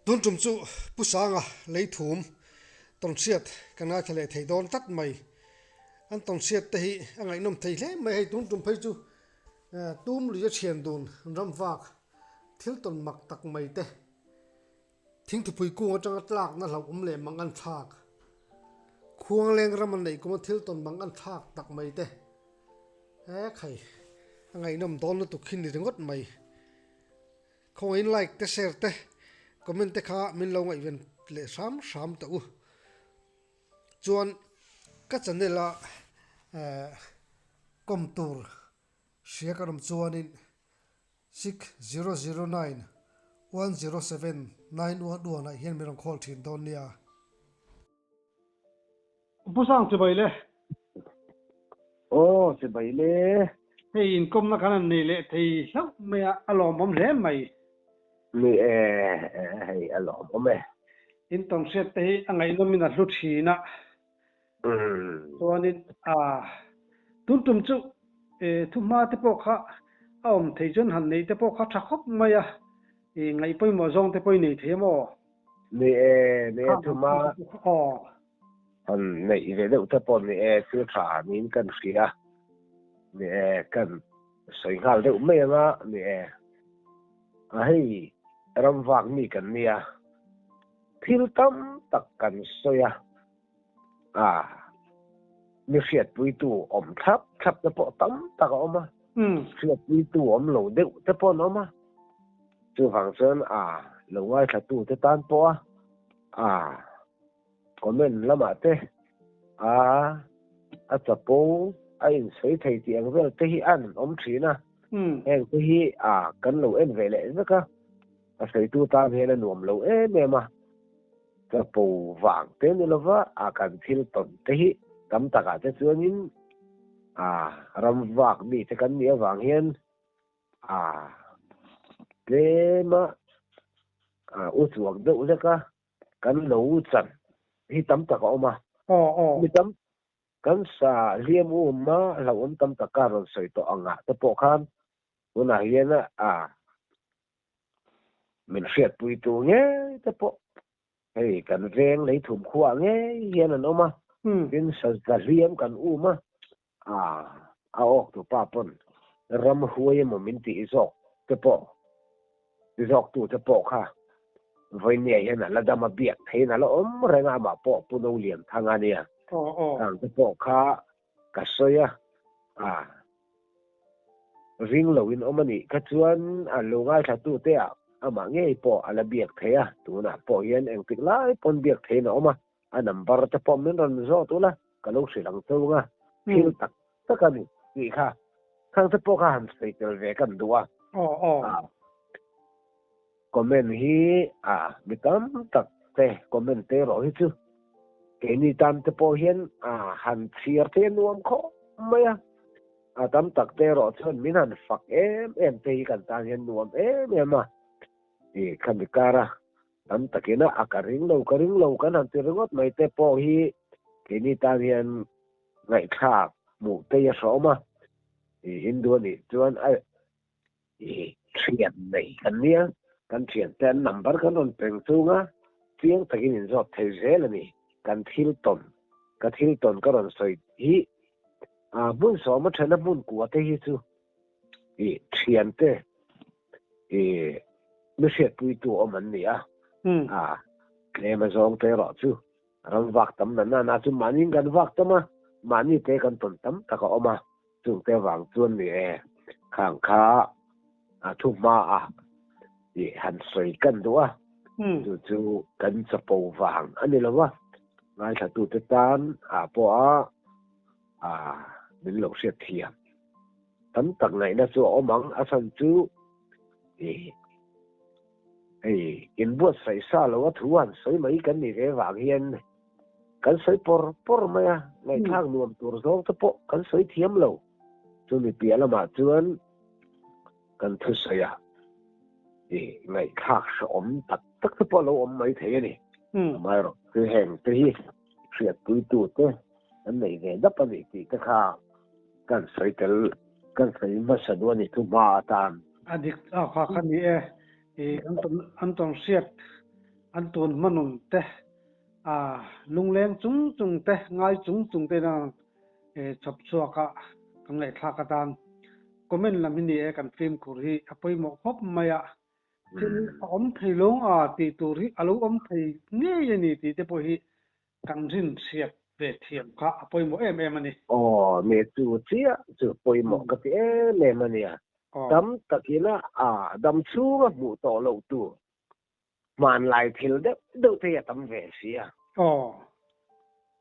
Tun tum chu Pu Sanga leithum tawnhriat kan ngaithla leh thei dawn tlat mai. An tawnhriat te hi a ngaihnawm thei hle mai hei tun tum phei chu tum lui a thian dun ram vak thil tawn mak tak mai te thingthupui kung atanga tlakna hlauhawm leh mang an thlak khuangleng ram an neih kuma thil tawn mang an thlak tak mai te he khai a ngaihnawm dawn lutuk hi ni ringawt mai. Khawngaih in like te share te comment te kha min lo ngaihven leh hram hram teh u. Chuan ka channel a kawm tur hria ka awm chuanin 6009 107 911 ah hian min rawn call thin dawn nia. Pu Sang chibai le. Aw chibai le. Hei inkawmna kan han nei leh thei hlauh mai a, a lawmawm hle mai. Ni e, hei a lawmawm e. In tawnhriat te hi a ngaihnawmin a hlu thin a. Chuanin a tun tum chu thuhma te pawh kha a awm thei chuan han neih te pawh kha tha khawp mai a, ngaih pawimawh zawng te pawh i nei thei a maw? Ni e, ni e thuma han neih ve deuh te pawh ni e thil tha niin kan hria. Ni e, kan sawi nghal deuh mai anga ni e. A hei ram vak mi kan nia, thil tam tak kan sawi a, a mi hriatpuitu awm thlap thlap te pawh tam tak a awm a, hriatpuitu awm lo deuh te pawh an awm a. Chuvang chuan a lo ngaithlatu te tan pawh a a comment lamah te a a chapo a insawi thei tih ang vel te hi an awm thin a, heng te hi a kan lo en ve leh vek a, a sawitu tan hian a nuam lo em em a, chapo vang te ni lova a kan thil tawn te hi tam takah te chuanin a ram vak mi te kan nih avang hian A tlem a, a u chuak deuh hlek a, kan lo chan hi tam tak a awm a. Mi tam kan sa hliam u awm a, hlauhawm tam tak ka rawn sawi tawh ang ah te pawh khan tunah hian a min hriatpui tur ngei te pawh hei kan veng lei thum khuaah ngei hian an awm a, tin sa hliam kan um a, A, a awk tu pa pawn ram huai emaw min tih zawk te pawh, ti zawk tu te pawh kha vawinia hian a la dam a biak theiin a la awm reng a, amah pawh Pu No Lian Thang a nia. Kang te pawh kha ka sawi a, a ring lo in awm a nih kha chuan a lo ngaithla tu te ah amah ngei pawh a la biak thei a, tunah pawh hian engtik lai pawn biak theiin a awm a. A number te pawh min rawn zawt ula ka lo hrilh ang cheu nga, thil tak tak a ni tih kha khang te pawh kha han sawi tel ve kan duh a. Comment hi a mi tam tak te comment te erawh hi chu keini tan te pawh hian a han chhiar te nuam khawp mai a, a tam tak te erawh chuan min han fak em em te hi kan tan hian nuam em em a, i khami kara Tam takin a ka ring lo, ka ring lo kan han ti ringawt mai te pawh hi keini tan hian ngaihthlak hmuh tei a hrawm a, i Hindu a nih chuan a i thian nei kan nia, kan thiante an number kan rawn peng chung a, chiang takin inzawt thei zel a ni. Kan thil tawn, ka thil tawn ka rawn sawi hi a hmun sawma thena hmun kua te hi chu i thiante i mi hriatpuitu awm an ni a, a tlem a zawng te erawh chu ram vak tam na na na chu mahniin kan vak tam a, mahni te kan tawn tam tak a awm a, chungte vang chuan ni e khang kha a thu hma a i han sawi kan duh a, chu chu kan chapo vang a ni lo va, ngaithlatute tan ah pawh a a min lo hriat thiam. Tam tak ngaihna chu a awm ang, a chhan chu i hei inbuatsaih sa lo a thu han sawi mai kan ni ve vang hian kan sawi pawr pawr mai a, ngaihthlak nuam tur zawng te pawh kan sawi thiam lo. Chumi piah lamah chuan kan thusawi a i ngaihthlak hrehawm tak tak te pawh a lo awm mai thei a ni. Amaherawhchu heng te hi hriatpuitu te kan nei ve dap a ni tih te kha kan sawi tel kan sawi hmasa duh a ni thu hma atan. A dik a kha kha ni e, i an tawn an tawn hriat An tun hmanun te, a lungleng chung chung te, ngai chung chung te in chhawp chhuak a kan ngaihthlak atan comment lam hi ni e kan fimkhur hi a pawimawh khawp mai a. Thil a awm thei lo a tih tur hi a lo awm thei ngei a ni tih te pawh hi kan rinhriat ve thiam kha a pawimawh em em a ni. Aw, me chu chiah chu pawimawh ka ti em em a nia. Tam takin a dam chhunga hmuh tawh loh tur hmanlai thil deuh deuh te hi a tam ve si a. Aw.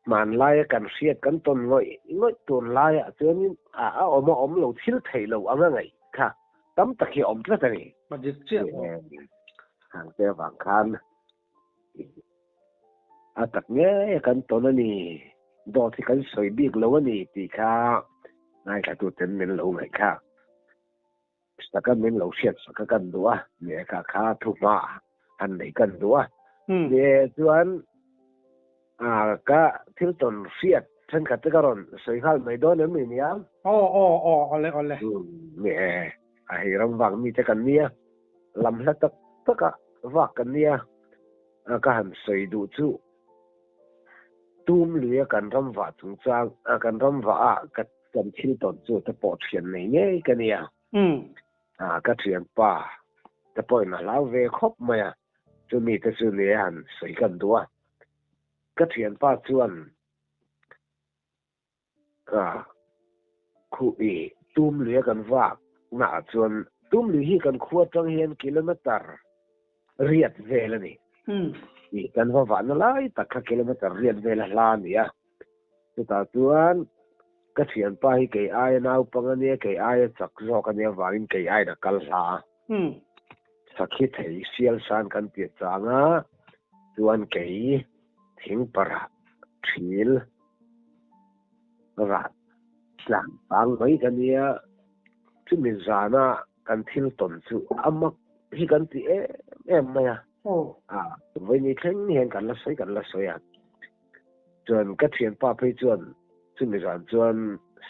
Hmanlaia kan hriat kan tawn ngawih ngawih tunlaiah chuanin a awm a awm lo thil theih lo anga ngaih kha tam tak hi a awm tlat a ni. A dik chiah maw? Hangte avang khan a tak ngei kan tawn a ni, dawt hi kan sawi bik lo a ni tih kha ngaithlatuten min lo ngaih kha. Saka min lo hriat saka kan duh a, lehkha kha thu hma han nei kan duh a. Ni chuan ka thil tawn hriat thenkhat te ka rawn sawi nghal mai dawn em ni nia? Aw aw aw awle awle. Ni e, a hei ram vak mi te kan nia, lam hla tak taka vak kan nia, ka han sawi duh chu tum luia kan ram vah chungchang, kan ram vah a ka Kan thil tawn chu te pawh thian nei ngei ka nia. A ka thianpa te pawhin a hlau ve khawp mai a, chumi te chu ni han sawi kan duh a. Ka thianpa chuan ka khuh i tum lui a kan vak naah chuan tum lui hi kan khua atang hian kilometer riat vel a ni. I kan va vahna lai tak kha kilometer riat vel a hla a ni a. Chutah chuan ka thianpa hi kei aia naupang a nia, kei aia chak zawk a nia vangin kei aiin a kal hla a. Sakhi thei sial san kan ti chang a, chuan kei thingparah thil rah tlang pang mai ka nia. Chumi zana kan thil tawn chu a mak hi kan ti em em mai a. Vawiin thleng hian kan la sawi kan la sawi a. Chuan ka thianpa phei chuan chumi zan chuan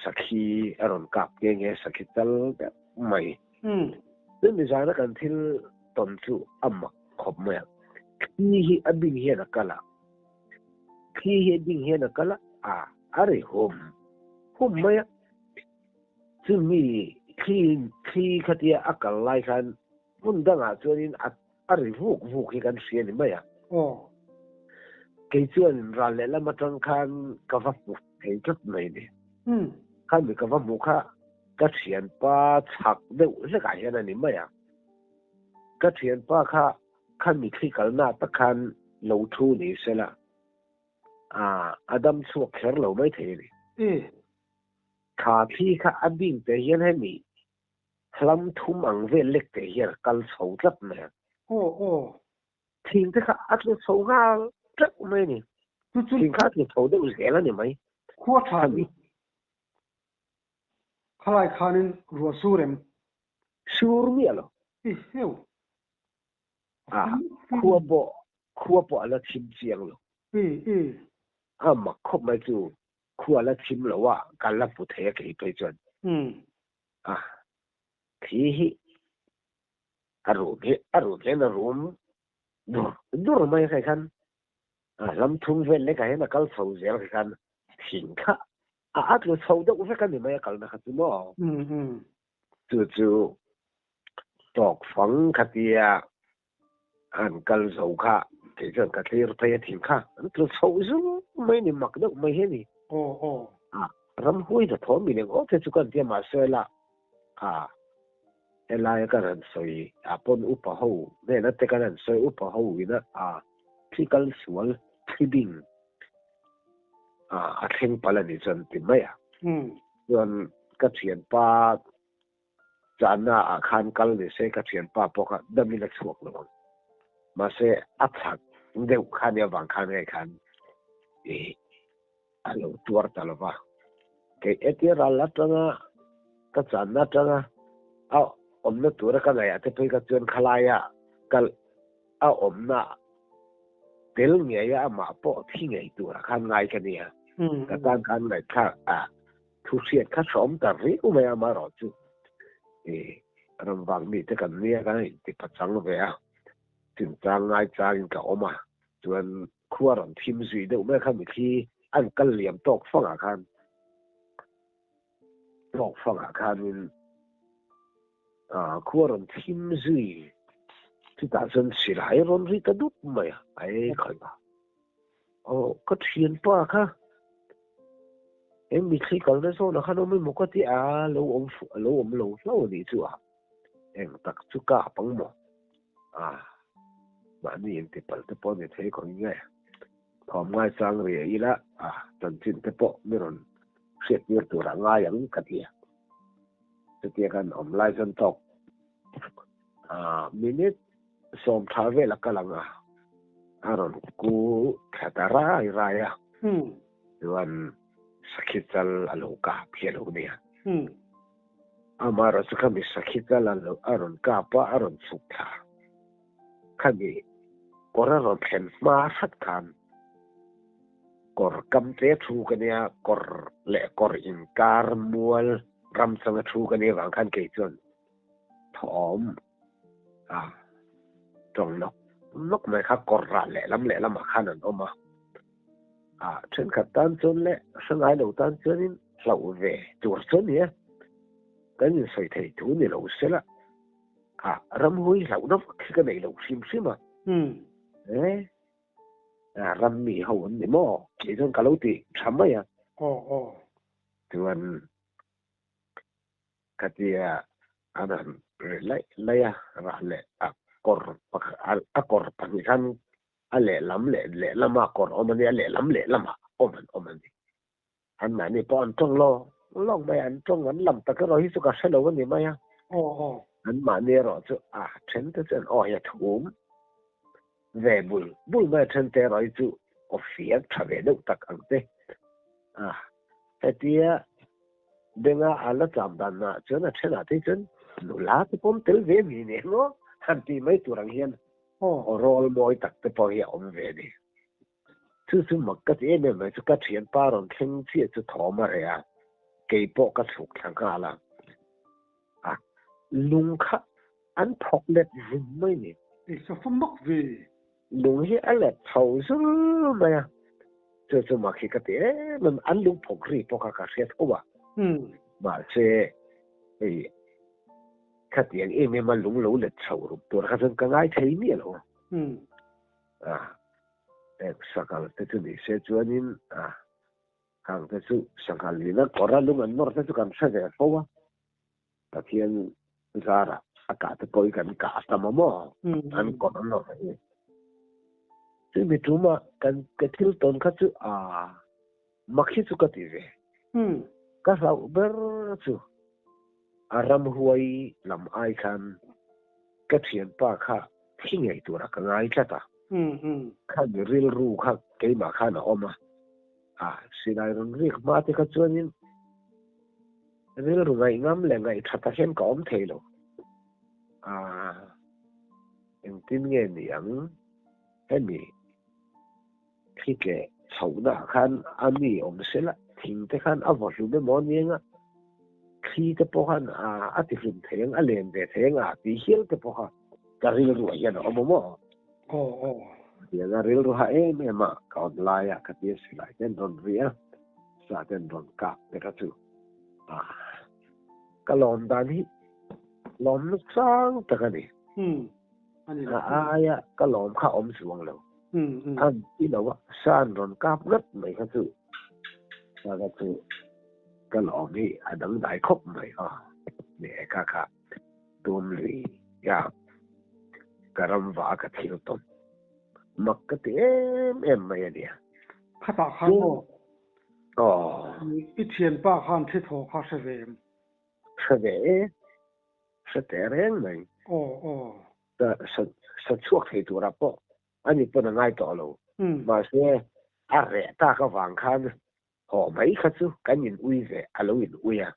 sakhi a rawn kap nghe nghe, sakhi tal deuh mai. Chumi zana kan thil tawn chu a mak khawp mai a, thli hi a bing hian a kal a, thli hi a bing hian a kal a, a a ri hum hum mai a. Chumi thli thli khatia a kal lai khan hmun dangah chuanin a A ri vuk vuk hi kan hria ni mai a. Aw. Kei chuan ral lehlam atang khan ka va hmu thei tlat mai ni. Khami ka va hmu kha ka thianpa chhak deuh hlekah hian a ni mai a. Ka thianpa kha khami thli kalna tak khan lo thu ni sela a dam chhuak kher lo mai thei a ni. Kha thli kha a bing te hian hemi Hlam thum ang vel lek te hian a kal chho tlat mai a. Aw aw. Thing te kha a tlu chho nghal teuh mai a ni. Thing kha a tlu chho deuh zel a ni mai. Khua tha ni. Khalai khanin ruah sur em? Sur miah lo. I heu. A khua pawh khua pawh a la chim chiang lo. I i. A mak khawp mai chu khua a la chim lo a, ka la hmu thei a kei phei chuan. A thi hi a rum hi a rum hian a rum dur dur mai khai khan a hlam thum vel lekah hian a kal chho zel khai khan thing kha a a tlu chho deuh vek a ni mai a kalna kha chu maw chu chu tawk fang khatia an kal zo kha kei chuan ka thlir phei a thing kha an tlu chho zung mai ni mak deuh mai hi a ni. Aw aw. A ramhuai hna thaw mi leng awk te chu kan tia mahse la a helaia kan han sawi a pawn upa ho hnena te kan han sawi upa ho ina a thli kal sual thli bing a a thleng palh a ni chuan ti mai a. Chuan ka thianpa Chahna ah khan kal ni se ka thianpa pawh kha damin a chhuak lo ang. Mahse a chak deuh kha nia vang khan nge khan i a lo tuar ta lo va. Kei hetia ral atanga ka channa atanga a awmna tura ka ngaihah te phei kha chuan khalaia kal a awmna tel ngei a amah pawh thi ngei tura khan ngai ka nia. Ka tan khan ngaihthlak a Thu hriat kha hrawm ta riau mai a, amaherawh chu i ramvang mite kan nia kan inti pachang ve a. Chinchang ngaichangin ka awm a, chuan khua rawn thim zui deuh mai kha mithi an kal liam tawk fangah khan tawk fangah khanin khua rawn thim zui chutah chuan silai rawn ri ta dup mai a, ai khawi a. Aw ka thianpa kha he mithi kalna zawnah khan awm emaw ka ti a, lo awm lo awm lo hlauh a nih chu a. Eng tak chu kap ang maw? A, mahni intipalh te pawh ni thei khawp nge. Thawm ngaichang ri ila, a, chanchin te pawh mi rawn hriattir tur a ngai ang ka ti a. Chutia kan awm lai chuan tawk, a, minute sawm tha vel a kal ang a, a rawn ku thla ta rai rai a. Chuan sakhi chal a lo kap hi a lo nia. Amaherawhchu kha mi sakhi chal a lo a rawn kap a, a rawn chhuk thla. Khami kawr a rawn thlen hma hrat khan kawr kam te thu ka nia, kawr leh kawr inkar mual ram changa thu ka nia vang khan kei chuan thawm a tawng nawk nawk mai kha kawr rah lehlam lehlamah khan an awm a. A thenkhat tan chuan leh hre ngai lo tan chuanin hlauh ve tur chu a ni a, kan insawi thei thu ni lo se la, a ramhui hlauhna vak hi ka nei lo hrim hrim a. E, ram mi ho an ni maw? Kei chuan ka lo ti tha mai a. Chuan Khatia an han ri laih laih a, rah leh a kawr a kawr pahnih khan a lehlam leh lehlama kawr awm a nia, lehlam lehlamah awm an awm a ni. Anmahni pawh an tawng lawng lawng mai a, an tawng an lam tak erawh hi chu ka hre lo a ni mai a. Anmahni erawh chu a then te chuan aw hi a thum ve bul bul mai a, then te erawh hi chu aw fiak tha ve deuh tak ang te. A hetia Benga a la cham dan ah chuan a then ah te chuan nula te pawm tel ve mi ni emaw han tih mai tur ang hian aw rawl mawi tak te pawh hi a awm ve a ni. Chu chu mak ka ti em em mai chu ka thianpa rawn thleng chiah chu thawm a reh a, kei pawh ka chhuk thla nghal a, a lung kha an thawk let vum mai ni. I safa mak ve. Lung hi a let chho zur mai a, chu chu mak hi ka ti em em, an lung phawk ri pawh kha ka hria tho a, mahse hei khatiang em em a lung lo let chho rup tur kha chuan ka ngai thei miah lo a, eng sanghal te chu ni se chuanin a hang te chu sanghal in a kawr a lung an nawr te chu kan hre ve fo a. Pathian zarah a kah te pawh hi kan kah a tam a maw? An kawrh an awrh hi. Chumi tumah kan ka thil tawn kha chu a mak hi chu ka ti ve. Ka hlauh ber chu a ramhuai lam ai khan ka thianpa kha thi ngei tura ka ngai tlat a. Khami rilru kha keimah khan a awm a. A silai rawn rik hma te kha chuanin Rilru ngaihngam leh ngaihthat ah hian ka awm thei lo. Aah, engtin nge ni ang? Hemi thli tleh chhohna ah khan a mi awm sela, thing te khan a vaw hlum emaw a ni anga, thli te pawh khan a ti hlum thei ang, a len ve thei ang a tih hial te pawh kha ka rilru ah hian a awm awm aw. Aw aw. Tiang a rilru ha em em a ka awm lai a, ka tia silai ten rawn ri a, sa ten rawn kap te kha chu. Ka lawm dan hi lawm na sang tak a ni. A aia ka lawm kha awm chuang lo. An ti lo a, san rawn kap ngat mai kha chu kha chu ka lawm hi a dangdai khawp mai a. Ni e kha kha tum lui ya ka ram va ka thil tawn mak ka ti em em mai a nia. Khatah khan maw Aw. I thianpa khan thi thaw kha hre ve em? Hre ve e. Hre teh reng mai. Aw aw. Ka sa sa chhuak thei turah pawh ani pawn a ngai tawh lo. Mahse a reh tak avang khan haw mai kha chu kan in ui ve a lo in ui a.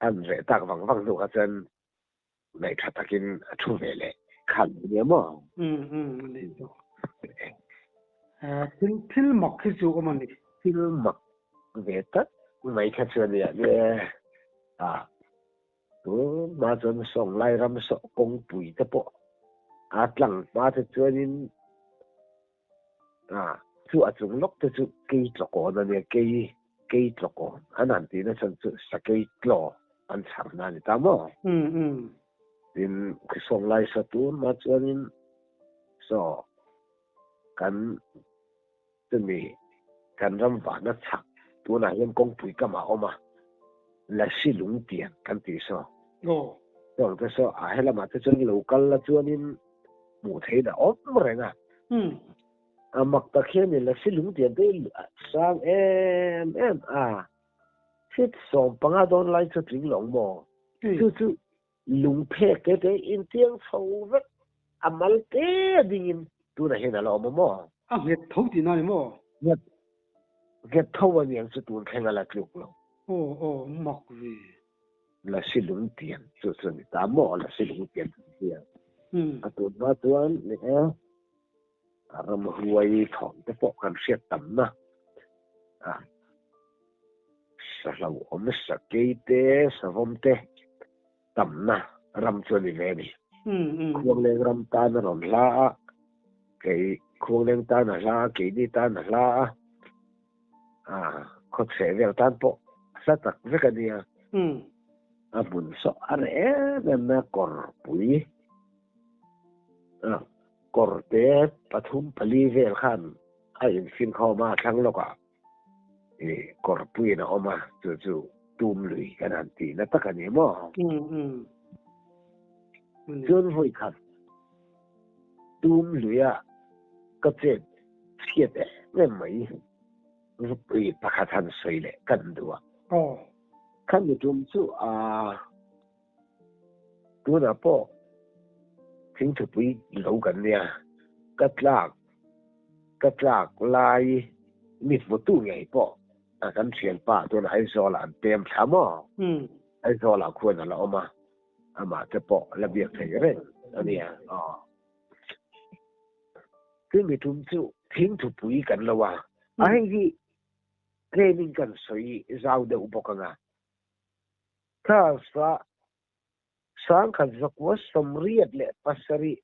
An reh tak vang vang hnu kha chuan Ngaihṭha takin a thu ve leh khan a nia maw? Umm a nih chu. Thil thil mak hi chu awm a ni. Thil mak ve tak mai kha chu a nia nia. A tun hma chuan Sawnglai ram sawh kawngpui te pawh. A tlang hma te chuanin a chu a chung lawk te chu kei tlawkawn a nia, kei kei tlawkawn an han tihna chhan chu sakei tlaw an chharna a ni ta maw? Tin, Khisawng lai sa tur hma chuanin saw kan chumi kan ram vahna chhak tunah hian kawngpui kamah a awm a, Lasi lungtian kan tih saw. Chuang te saw a helamah te chuan lo kal la chuanin hmuh theih a awm reng a. A mak tak hian i Lasi lungtian te hi sang em em a, feet 15 dawn lai chu tling lo ang maw? Chu chu Lungphek te te intiang chho vek a mal te dingin tunah hian a la awm a maw? A nghet tho tihna a ni maw? Nghet, nghet tho a niang chu tun thleng a la tluk lo. Aw, aw, mak ve. Lasi lungtian chu chu a ni ta maw? Lasi lungtian chu a ni a. A tun hma chuan ni e, a ramhuai thawm te pawh kan hriat tamna a. Sahlauhawm sakei te, savawm te tamna ram chu a ni ve a ni. Khuangleng ram tan a rawn hla a, kei Khuangleng tan a hla a, keini tan a hla a, khawchheh vel tan pawh a hla tak vek a nia. A hmun sawh a reh em em a, kawrpui, kawrte pathum pali vel khan a infinkhawm a, a thlang lawkah. I kawrpuiin a awm a, chu chu tum lui kan han tihna tak a ni maw? Chuan vawi khat tum luia ka chet chhiat em em mai i pakhat han sawi leh kan duh a. Khami tum chu a tunah pawh thingthupui lo kan nia, ka tlak ka tlak lai mi hmutu ngei pawh a kan thianpa tunah Aizawlah an pem thla maw? Aizawlah khuan a la awm a, amah te pawh la biak thei reng a nia aw. Chumi tum chu thingthupui kan lo a, a hei hi training kan sawi zau deuh bawk ang a. Class-ah 1987,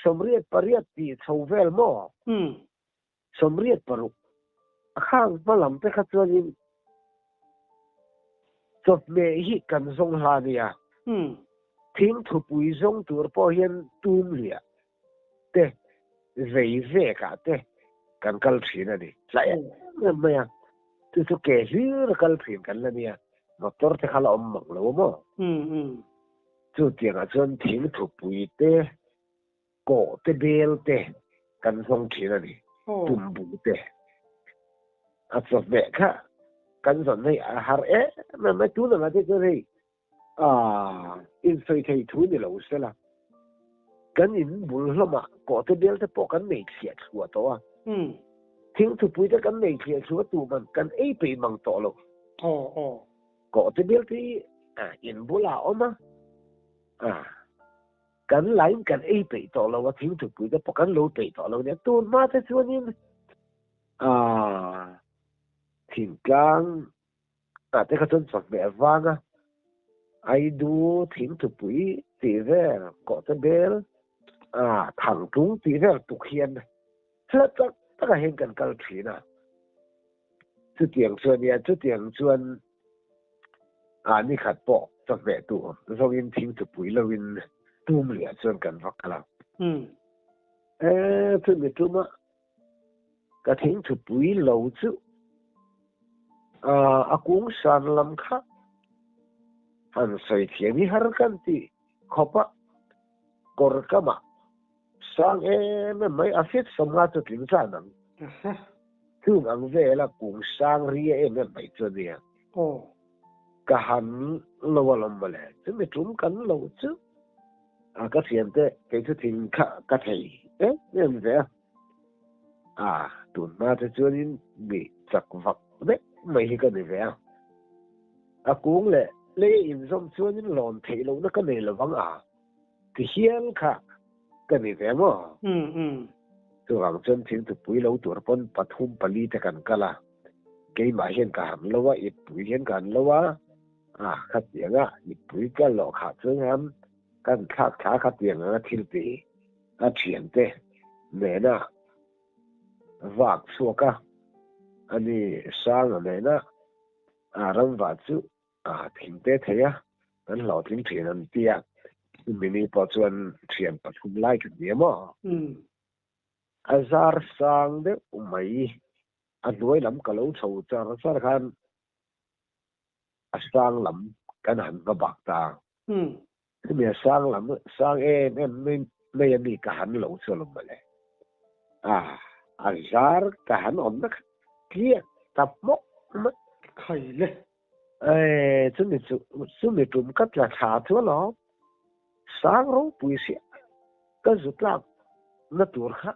88 tih chho vel maw? 86. A khang hma lam te kha chuanin chawhmeh hi kan zawng hla nia. Thingthupui zawng tur pawh hian tum liah te, vei vekah te kan kal thin a ni. Tla em em mai a, chu chu ke hlir a kal thin kan la nia, motor te kha la awm mang lo maw? Chu tiangah chuan thing thupui te, kawh te bel te kan zawng thin a ni, tumbu te. A chawhmeh kha kan zawn hei a har em em mai, tunah te chuan hei A, insawi thei thu ni lo sela, kan in bul hlawmah kawhte bial te pawh kan nei thliah thluah tawh a. Thingthupui te kan nei thliah thluah tu man kan ei peih mang tawh lo. Kawhte bial te hi in bulah a awm a, kan lain kan ei peih tawh lo a, thingthupui te pawh kan lo peih tawh lo nia. Tun hma te chuanin thingtlang Ah te kha chuan chawhmeh avanga Aidu thingthupui tih vel, kawhte bel, ah thangtlung tih vel tuk hian hla tak takah hian kan kal thin a. Chutiang chuan nia, chutiang chuan ah ni khat pawh chawhmeh tur zawngin thingthupui loin tum liah chuan kan va kal a. E chumi tuma Ka thingthupui lo chu a kung san lam kha han sawi thiam hi har kan ti khawp a, kawr kamah sang em em mai a fit 50 chu tling zan ang. Chung ang vela kung sang ria em em mai chu a nia. Ka han lo alawm mawle, chumi tum kan lo chu a ka thiante kei chu thing kha ka thei em em ve a. A, tun hma te chuanin mi chak vak vek mai hi ka ni ve a. A kung leh lei a inzawm chuanin lawn theih lohna ka nei lo vang a, ti hial kha ka ni ve maw? Chuvang chuan thingthupui lo tur pawn pathum pali te kan kal a, keimah hian ka han lo a, ipui hian ka han lo a, a khatianga ipui ka lawh khah chuan hian kan thlak thla khatiang anga thil ti. A thiante nena vak chhuak a, ani Sanga nena a ramvah chu a thingte thei a, kan hlawhtling thin an ti a. Chumi pawh chuan thian pathum lai kan ni a maw? A zar sang deuh mai, a hnuai lam ka lo chho char char khan a sang lam kan han va bak ta. Chumi a sang lam, sang em em mai a mi ka han lo chu alawm mawle. A, a zar ka han awmna kha tliak ta hmawk mai. Khai le. E, chumi chu, chumi tum ka tla thla chu alawm. Sang ropui hriat ka zu tlak na tur kha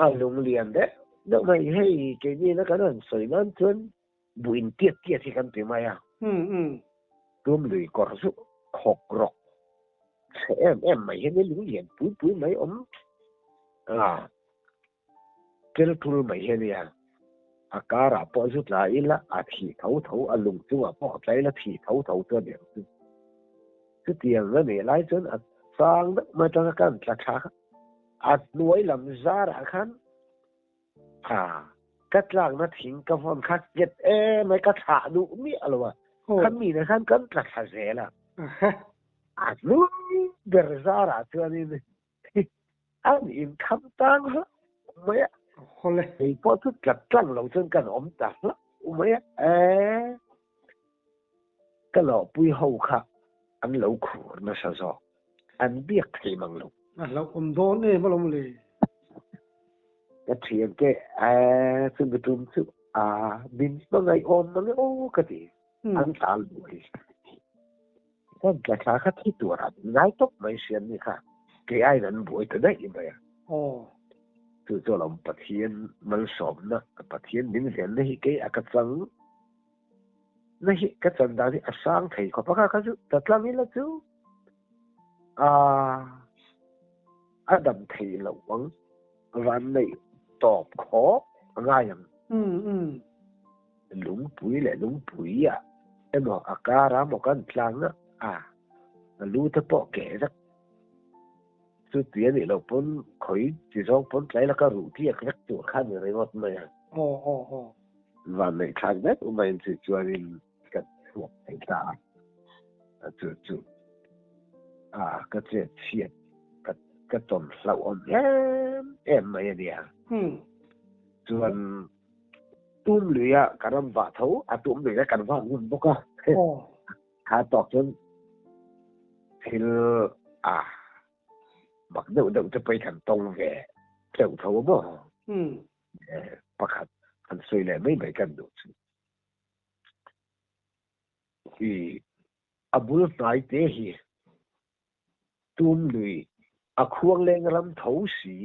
a lunglian deuh deuh mai. Hei keini na kan han sawi nan chuan buh in tiat tiat hi kan ti mai a. Tum lui kawr chu khawk rawk chhe em em mai hian lunglian pui pui mai awm a. Tel tul mai hi a nia. A karah pawh zu tla ila a thih tho tho, a lung chungah pawh tla ila thih tho tho chu a ni ang chu. Chutiang a nih lai chuan a chang deuh mai atanga kan tla tha kha a hnuai lam zarah khan a ka tlakna thing ka vawn kha nghet em mai ka thlah duh miah lo a, khami nen khan kan tla thla zel a. A hnung ber zarah chuanin An inkham tang hlauh mai a. Hawle. Kei pawh chu tlat tlang lo chuan kan awm ta hlauh mai a. Eeh. Ka lawhpui ho kha an lo khur nasa zawk. An biak thei mang lo. A hlauhawm dawn em alawm le. Ka thian te eeh chumi tum chu aa min hmangaih awm mang e aw ka ti. An tlan buai. Kan tla thla kha thi tur an ngai tawp mai hriat ni kha kei aiin an buai ta daih mai a. Chu chu alawm Pathian malsawmna, Pathian min venna hi kei a ka chang na hi ka chan dan hi a sang thei khawp a kha kha chu ta tlang ila chu a a dam thei loh ang van neih tawp khawp a ngai ang. Lungpui leh lungpui ah emaw a kar ah maw kan tlang a, a a lu te pawh keh vek. Chuti a nih loh pawn khawi chi zawng pawn tlai laka ruh tliak vek tur kha a ni ringawt mai a. Aw aw aw. Vanneih thlak vek mai in chu chuanin ka chhuak thei ta a, chu chu a ka chet chhiat ka ka tawn hlauhawm em em mai a nia. Chuan Tum luia ka ram vah tho, a tum luia kan vah ngun bawk a. Kha tawk chuan thil a mak deuh deuh te pawhin kan tawng ve teuh tho a maw? Pakhat han sawi leh mai mai kan duh chu. I a bul hnai te hi tum lui a khuang leng ram tho si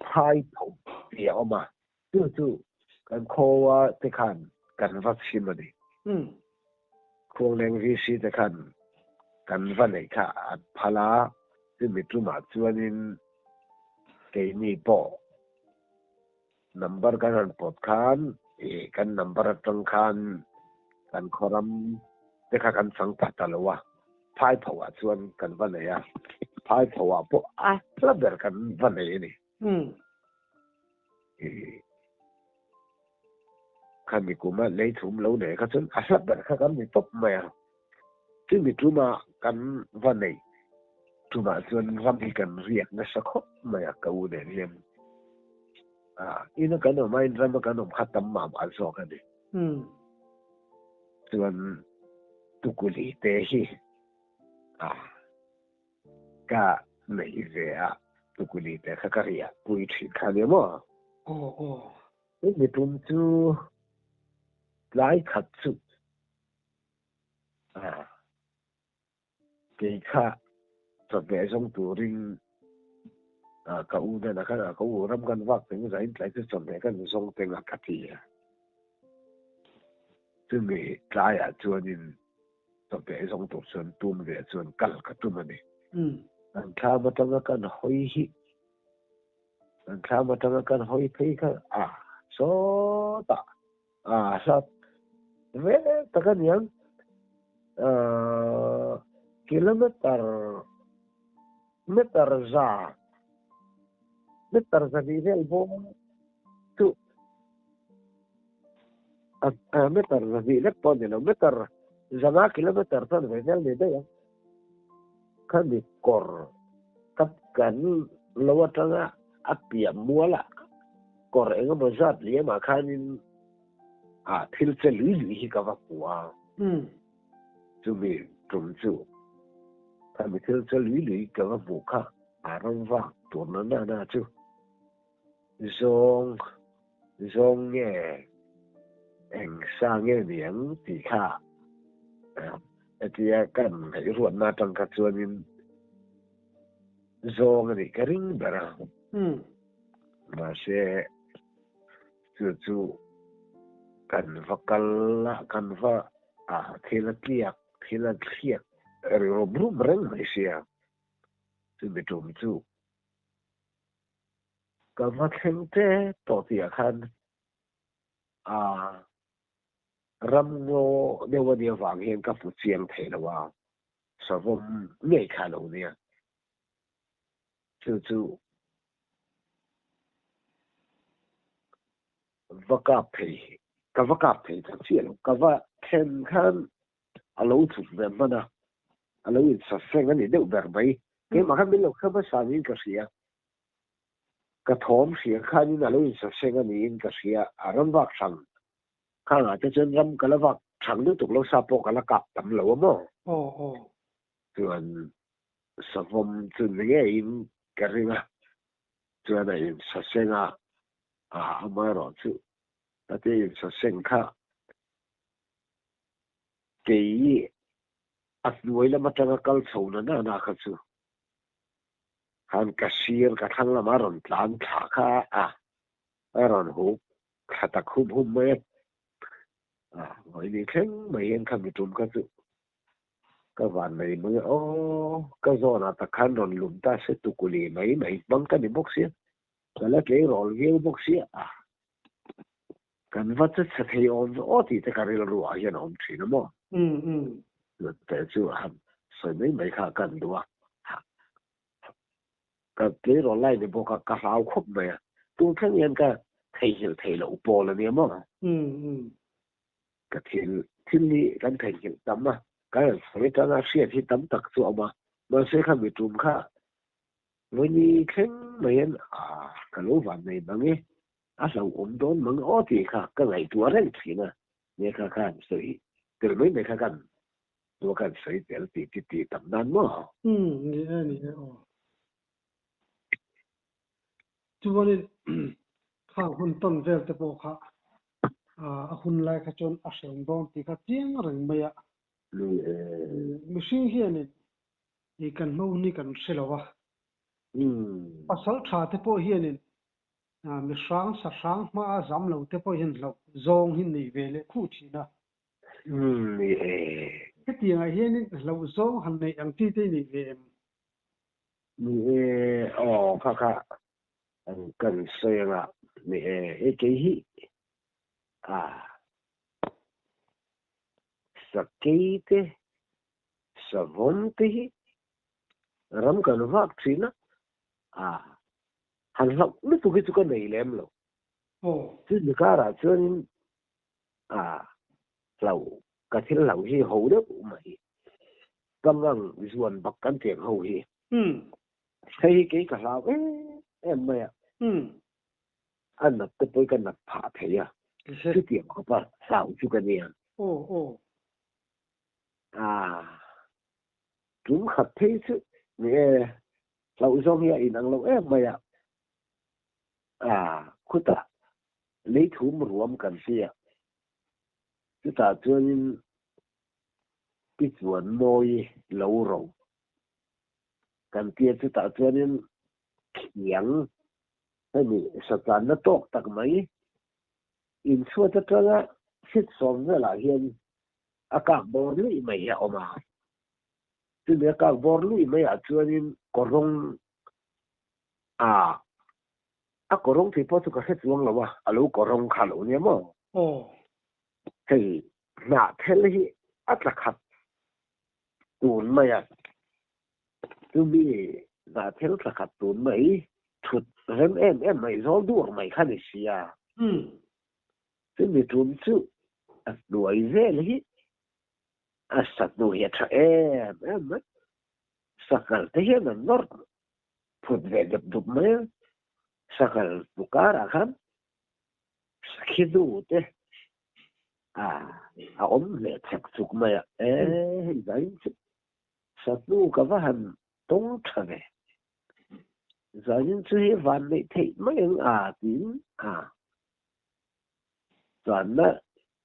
phai tho tih a awm a, chu chu kan khawa te khan kan va chhim a ni. Khuangleng VC te khan kan va neih kha an phal a, chumi tumah chuanin keini pawh number kan han pawt khan ih kan number atang khan kan khawram te kha kan chang ta ta lo a. Phaiphoah chuan kan va nei a, Phaiphoah pawh a hla ber kan va nei a ni. Khami kuma lei thum lo nei kha chuan a hla ber kha kan ni tawp mai a. Chumi tuma kan va neih tumah chuan ram hi kan riak nasa khawp mai a, ka u nen hian. Ina kan awm aiin rama kan awm kha tam mah mah zawk a ni. Chuan tukuli te hi a ka neih ve a, tukuli te kha ka riah pui thin kha nia maw? Aw aw. Hemi tum chu tlai khat chu a Kei kha chawhmeh zawng turin ka u hnenah khan ka u ram kan vak teng zain tlai chu chawhmeh kan zawng teng a ka ti a. Chumi tlaiah chuanin chawhmeh zawng tur chuan tum ve chuan kal ka tum a ni. Kan thlam atanga kan hawi hi kan thlam atanga kan hawi phei kha a sawtah A hlat ve tak a niang. Kilometer. Meter za meter zahnih vel bawm chu a meter zahnih lek pawh a ni lo meter zanga kilometer chuan ve vel ni daih a khami kawr ka kan lo atanga a piah mual ah kawr eng emaw zat liam ah khanin ah thil che lui lui hi ka va hmu a chumi tum chu khami thil che lui lui ka va hmuh kha a ram vak tur na na na chu zawng zawng nge eng sa nge ni ang tih kha hetia kan ngaihruatna atang kha chuanin zawng a nih ka ring ber a mahse Chu chu kan va kal a, kan va ah thil a tliak, thil a thliak ri rum rum reng mai sia. Chumi tum chu ka va thleng tep tawh tihah khan ah ramngaw deuh a nih avang hian ka hmu chiang thei lo a, savawm ngei kha a lo nia. Chu chu va kap thei ka va kap thei ta chiah lo ka va thlen khan a lo chhuk ve hman a a lo in saseng a ni deuh ber mai keimah khan min lo kha hmasa niin ka hria ka thawm hria khanin a lo in saseng a niin ka hria a ram vak hrang khangah te chuan ram ka la vak hrang lutuk lo sa pawh ka la kap tam lo a maw chuan Savawm chu ni ngeiin ka ring a, chuan a insaseng a, a amaherawhchu ka tia insaseng kha kei a hnuai lam atanga kal chho na na na kha chu khan ka sir ka thlang lama rawn tlan thla kha a, a rawn hup thla tak hum hum mai a, a vawiin thleng mai hian kha mi tum kha chu Ka van mai mai aw, ka zawnah tak khan rawn lum ta se tukuli mai mai hmang ka ni bawk sia, ka la tleirawl viau bawk sia a, kan va che chhe thei awm ve aw tih te ka rilru ah hian a awm thin a maw? Teh chu han sawi mai mai kha kan duh a, ka tleirawl lai ni bawk a, ka hlau khawp mai a, tun thleng hian ka theihnghilh theih loh pawl a nia maw? Ka thil thil hi kan theihnghilh tam a, kan han sawi atanga hriat hi tam tak chu a awm a, mahse kha mi tum kha vawini thleng mai hian ah ka lo van nei mang e, a hlauhawm dawn mang aw tih kha ka ngaihtuah reng thin a, nge kha khan sawi tel mai mai kha kan tua khan sawi tel tih ti tih tam nan maw? Umm ni e ni e aw. Chuanin khang hun tawn vel te pawh kha a hun lai kha chuan a hrem dawn tih kha chiang reng mai a. Mihring hianin kan hma hun hi kan hre lo a. Pasal tha te pawh hianin mi hrang sa hrang hma a zam lo te pawh hian hlauh zawng hi nei ve leh khuh thin a. Hetiangah hianin hlauh zawng han neih ang chi te i nei ve em? Ni e, aw kha kha kan sawi anga ni e, hei kei hi a sakei te savawm te hi ram kan vak thin a, a han hlauh lutuk hi chu ka nei lem lo. Chu ni karah chuanin a hlauh ka thil hlauh hi ho deuh mai. Pangang zuan bak kan tiang ho hi. Hei hi kei ka hlau em em mai a. A nat te pawh hi ka nat phah thei a. Chutiang khawp a hlau chu ka nia. Tum khat phei chu ni e, hlauh zawng hi a inang lo em mai a. Khutah leithum ruam kan tia. Chutah chuanin Pi chuan mawi lo ro kan tia chutah chuanin khiang hemi sachanna tawk tak mai inchhuat atanga hrit sawm velah hian a kak bawr luih mai hi a awm a. Chumi a kak bawr luih maiah chuanin kawrawng a a kawrawng tih pawh chu ka hre chuang lo a, a lo kawrawng kha lo nia maw? Hei hnahthel hi a tla khat tun mai a, chumi Hnahthel thla khat tun mai, thut rem em em mai, zawl dur mai kha ni sia. Chumi tum chu a hnuai vel hi a sa hnu hi a tha em em mai. Sanghal te hian an nawr phut ve dep dup mai a, sanghal hnu karah khan sakhi hnu te a awm leh chek chuk mai a, e hei zain chu sa hnu ka va han tawng tha ve. Zanin chu hi van neih theih mai ang a tiin a chuanna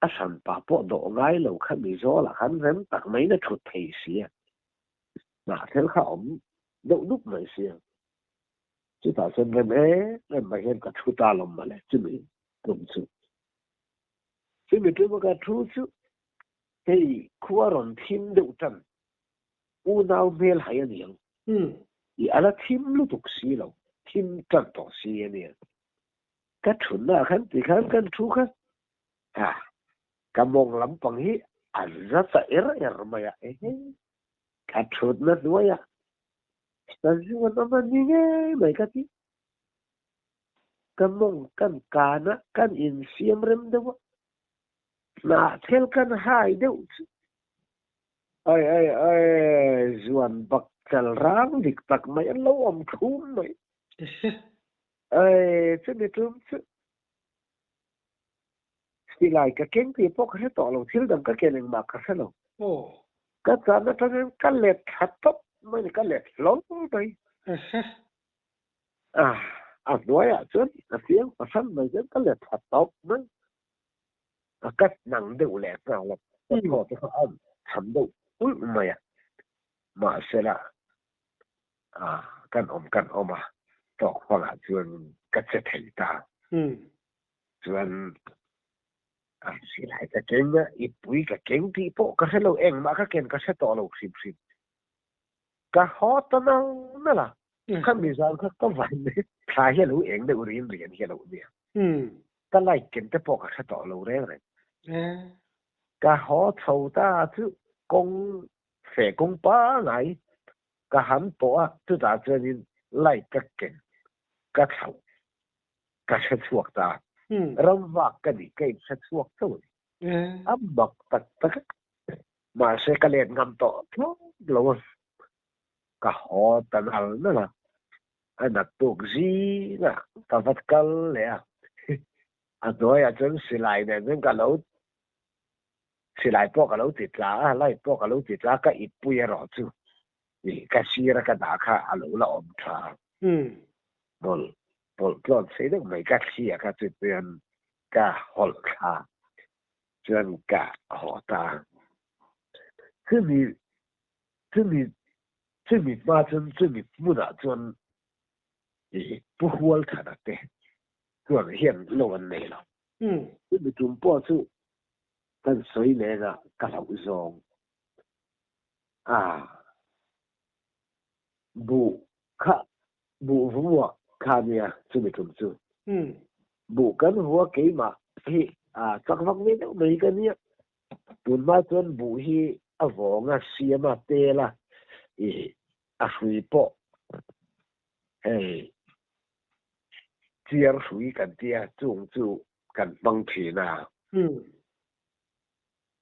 a hranpa pawh dawh ngai lo kha Mizola khan rem tak maiin a thut thei si a, hnahthel kha a awm deuh dup mai si a. Chutah chuan rem em em mai hian ka thu ta lawm mawle chumi tum chu. Chumi tuma ka thu chu hei khua rawn thim deuh tan unau hmel hai a ni ang. I a la thim lutuk si lo, thim tan tawh si a nia. Ka thunna ah khan ti khan kan thu kha, ha, ka mawng lampang hi a za ta er er mai a, ehe, ka thutna hnuai ah sazu an awm a ni ngei mai ka ti. Ka mawng kan kan a, kan insiam rem deuh a, hnahthel kan hai deuh chu Ai ai ai, zuan bak chal rang dik tak mai an lo awm thlum mai. Ai, chumi tum chu silai ka keng tih pawh ka hre tawh lo, thil dang ka ken engmah ka hre lo. Ka chan atangin ka let thla tawp mai ni, ka let hlawl mai. A hnuaiah chuan a fiang fahran mai chuan ka let thla tawp mai. A kat nang deuh leh nghal a, ka thaw te kha a tham deuh ulh mai a, mahsela kan awm kan awm a, tawk fangah chuan ka che thei ta. Chuan silai ka keng a, i pui ka keng tih pawh ka hre lo, engmah ka ken ka hre tawh lo hrim hrim. Ka haw ta nal nal a, khami zan kha ka van thla hi a lo eng deuh rin rian hi a lo nia. Ka light ken te pawh ka hre tawh lo reng reng. Ka haw chho ta chu kawng feh kawng pangai ka han pawh a, chutah chuanin light ka ken ka thlauh ka hre chhuak ta. Ramvak ka nih ka inhre chhuak chauh a ni. A mak tak tak a. Mahse ka let ngam tawh thlawt lo a, ka haw ta nal nal a. A naktuk zingah ka va kal leh a, a hnuaiah chuan silai nen chuan ka lo silai pawh ka lo ti tla a, light pawh ka lo ti tla a, ka ip pui erawh chu ih ka sira ka dah kha a lo la awm tha a. Bawlh bawlh tlawn sei deuh mai ka thli a kha chu chuan ka hawlh thla chuan ka haw ta a. Chumi chumi Chumi hma chuan chumi hmunah chuan ih Pu Hualthana te chuan hian lo an nei lo. Chumi tum pawh chu kan sawi leng a ka hlauh zawng a buh kha buh vua kha nia chumi tum chu. Buh kan vua keimah hi a chak vak ve deuh mai ka nia. Tunhma chuan buh hi a vawng a, siam a, tel a, ih a hrui pawh hei chiar hrui kan tia chung chu kan hmang thin a.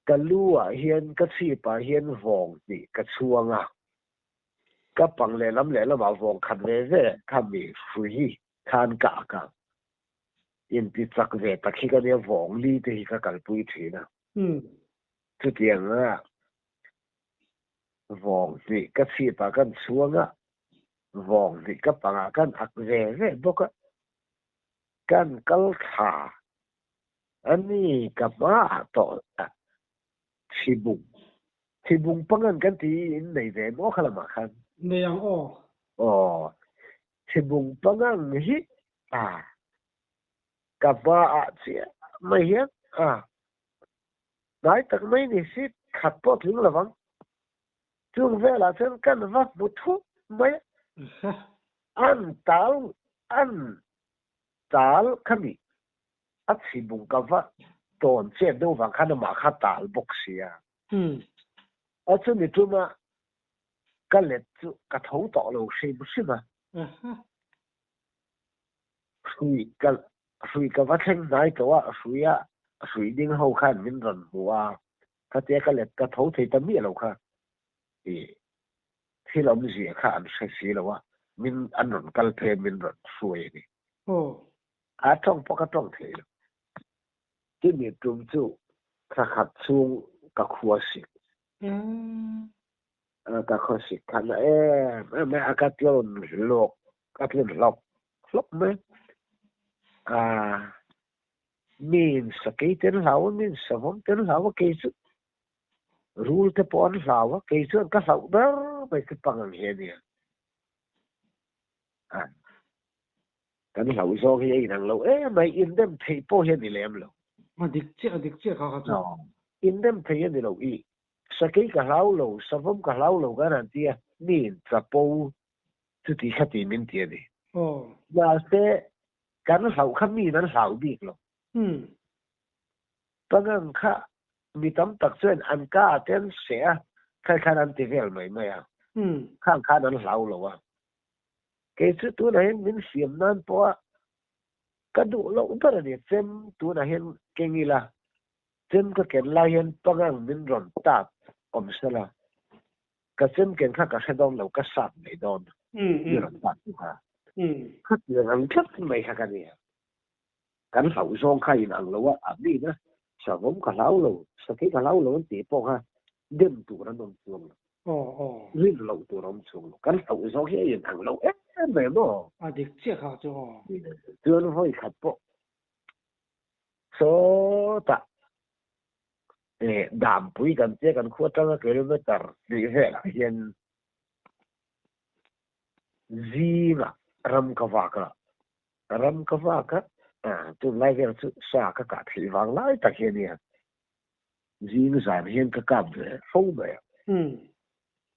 Ka lu ah hian ka chhip ah hian vawng tih ka chhuang a, ka pang lehlam lehlamah vawng khat ve ve khami hrui hi khan ka ak a. Inti chak ve tak hi ka nia vawng li te hi ka kalpui thin a. Chutiang a vawng hnih ka chhip ah kan chhuang a, vawng hnih ka pang ah kan ak ve ve bawk a. Kan kal thla a ni ka hma ah tawh chhibung, chhibung pangan kan ti i in nei ve maw kha lamah khan? Nei ang aw. Aw, chhibung pangang hi a ka hma ah chiah mai hian a hnai tak mai ni si khat pawh tling lovang chung velah chuan kan va hmu thup mai a an tal an tal khami a chhibung ka va tawn chet deuh vang khan amah kha tal bawk sia a chumi tuma. Ka let chu ka tho tawh lo hrim hrim a. Hrui ka hrui ka va thleng hnai tawh a, hruia hrui ding ho khan min rawn hmu a, khatia ka let ka tho thei ta miah lo kha i thil awmzia kha an hre si lo a, min an rawn kal phei a min rawn hruai a ni. A tawng pawh ka tawng thei lo. Chumi tum chu thla khat chhung ka khua sik. Ka khua sik khan a em em mai a, ka tlawn hlawk ka tlawn hlawk hlawk mai. Miin sakei te an hlau a, miin savawm te an hlau a, kei chu rul te pawh an hlau a, kei chuan ka hlauh ber mai chu pangang hi a nia. Kan hlauh zawng hi a inang lo em mai, indem theih pawh hi a ni lem lo. A dik chiah, a dik chiah kha kha chu. Indem theih a ni lo i, sakei ka hlau lo, savawm ka hlau lo kan han ti a, mi in chapo chuti kha ti min ti a ni. Mahse, kan hlauh kha mi in an hlau bik lo. Pangang kha mi tam tak chuan an ka ah te an seh a, khai khan an ti vel mai mai a, khang khan an hlau lo a. Kei chu tunah hian min siam nan pawha ka duh loh ber a ni. Chem tunah hian keng ila, chem ka ken lai hian pangang min rawn tap awm sela, ka chem ken kha ka hre dawn lo, ka sat mai dawn mi rawn tap tu kha. Khatiang ang tlat mai kha ka nia. Kan hlauh zawng kha inang lo a, a mi na savawm ka hlau lo, sakei ka hlau lo an tih pawh kha dem tur an awm chuang lo. Rin loh tur a awm chuang lo. Kan hlauh zawng hi a inang lo em em aw. A dik chiah kha chu aw. Chuan vawi khat pawh sawtah Dampui kan tia kan khua atanga kilometer hnih velah hian zingah ram ka vak a, ram ka vak a, tunlai vel chu sa ka kah theih vang lai tak hi a nia. Zing zan hian ka kap ve fo mai a.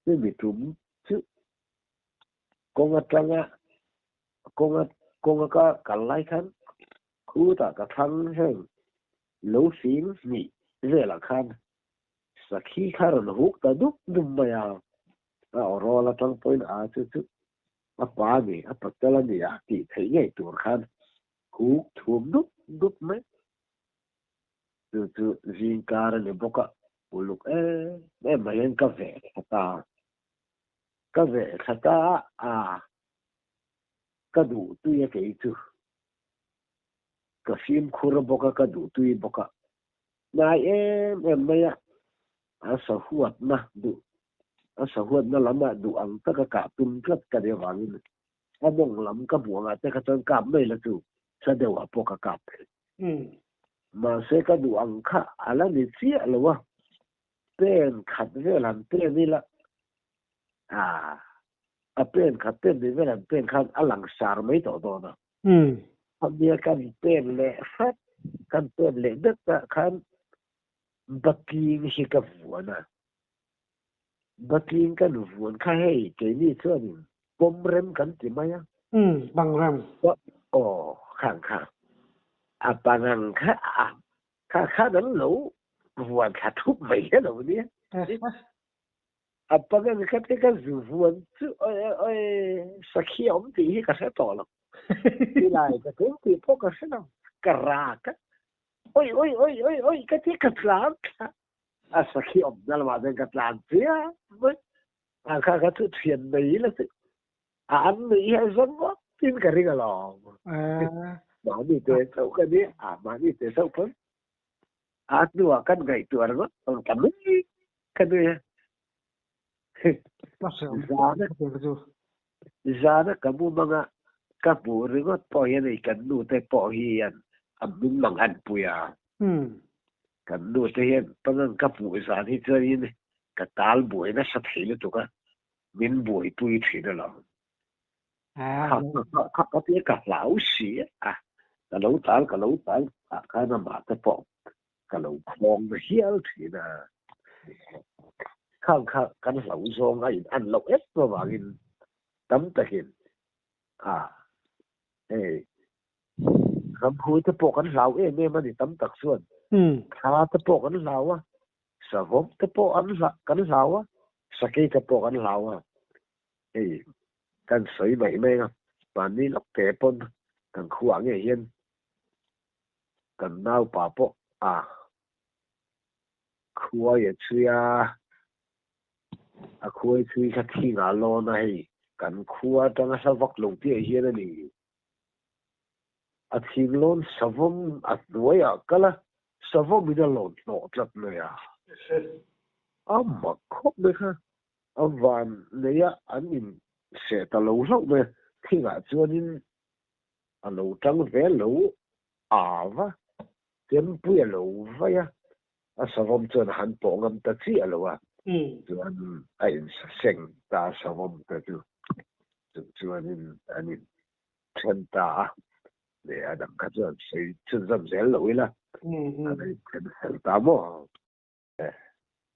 Chumi tum chu kawng atanga kawnga kawnga ka kal lai khan khutah ka thlang heng lo fing hnih velah khan sakhi kha rawn huk ta dup dup mai a. A awrawl atang pawhin a chu chu a pa a ni, a patel a ni a tih theih ngei tur khan huk thum dup dup mai. Chu chu zingkar a ni bawk a, uluk em em mai hian ka veh thla ta. Ka veh thla ta a, ka duh tui a kei chu. Ka fimkhur bawk a, ka duh tui bawk a. Hnai em em mai a, a sahuatna duh, a sahuatna lamah duh ang taka kah tum tlat ka nih avangin a mawng lam ka hmuh angah te kha chuan kap mai la chu hla deuhah pawh ka kap thei. Mahse ka duh ang kha a la ni chiah lo a, pen khat vel han pen ila, ah, a pen khat pen ni vel han pen khan a lang sar mai tawh dawn a. Khawbia kan pen leh hret, kan pen leh deuh ah khan Batling hi ka vuan a, Batling kan vuan kha hei keini chuanin pawm rem kan ti mai a. Umm, pang rem. Aw, khang kha. A pangang kha a, kha khan an lo vuan thla thup mai hi a lo nia. A pangang kha te ka zu vuan chu oi oi oi sakhi a awm tih hi ka hre tawh lo. Tilai ka tum tih pawh ka hre lo. Ka rak a. Oi oi oi oi oi ka ti ka tlan thla. A sakhi awm na lamah chuan ka tlan chiam mai. A kha kha chu thian mai la chu. A an nuih hi a zawng ngawt in ka ring alawm. Mahni te chauh ka nia, a mahni te chauh pawn. A hnuah kan ngaihtuah ringawt ka nui ka nui a. Zana ka mu mang a, ka hmuh ringawt pawh hian hei kan nu te pawh hian a min mang han pui a. Kan nu te hian pangang ka hmuh zan hi chuanin ka tal buai nasa thei lutuk a, min buaipui thin alawm. Kha ka tia ka hlau si a, ka lo tal ka lo tal ah khan amah te pawh ka lo khawng na hial thin a. Khang kha kan hlau zawng a in an loh em avangin tam takin a hei ramhui te pawh kan hlau em em a ni tam tak chuan thla te pawh kan hlau a, savawm te pawh an kan hlau a, sakei te pawh kan hlau a. Hei kan sawi mai mai a, mahni lawk te pawn kan khuaah ngei hian kan naupa pawh a khuai a chhui a, a khuai chhui kha thingah a lawn a hei kan khua atanga hla vak lo tih ah hian a ni. A thing lawn savawm a hnuaiah kal a, savawm in a lawn hnawh tlat mai a. A mak khawp mai kha. A van neia an in seh ta lo hlauh mai a, thingah chuanin a lo tang ve lo au va, chempui a lo vai a, a savawm chuan a han pawh ngam ta chiah lo a, chuan a insa seng ta a savawm te chu, chung chuanin an in then ta a, leh a dang kha chuan sawi chhunzawm zel lo ila, an in then fel ta maw?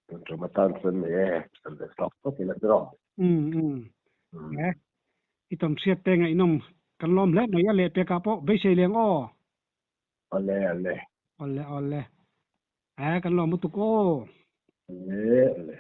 Tun tum atan chuan nei e, kan be tawk tawk ila chu rawh. Um um. E, i tam hriat te ngaihnawm kan lawm hle mai a lehpek ah pawh beisei leng aw. Awle awle. Awle awle. E, kan lawm lutuk aw. Awle awle.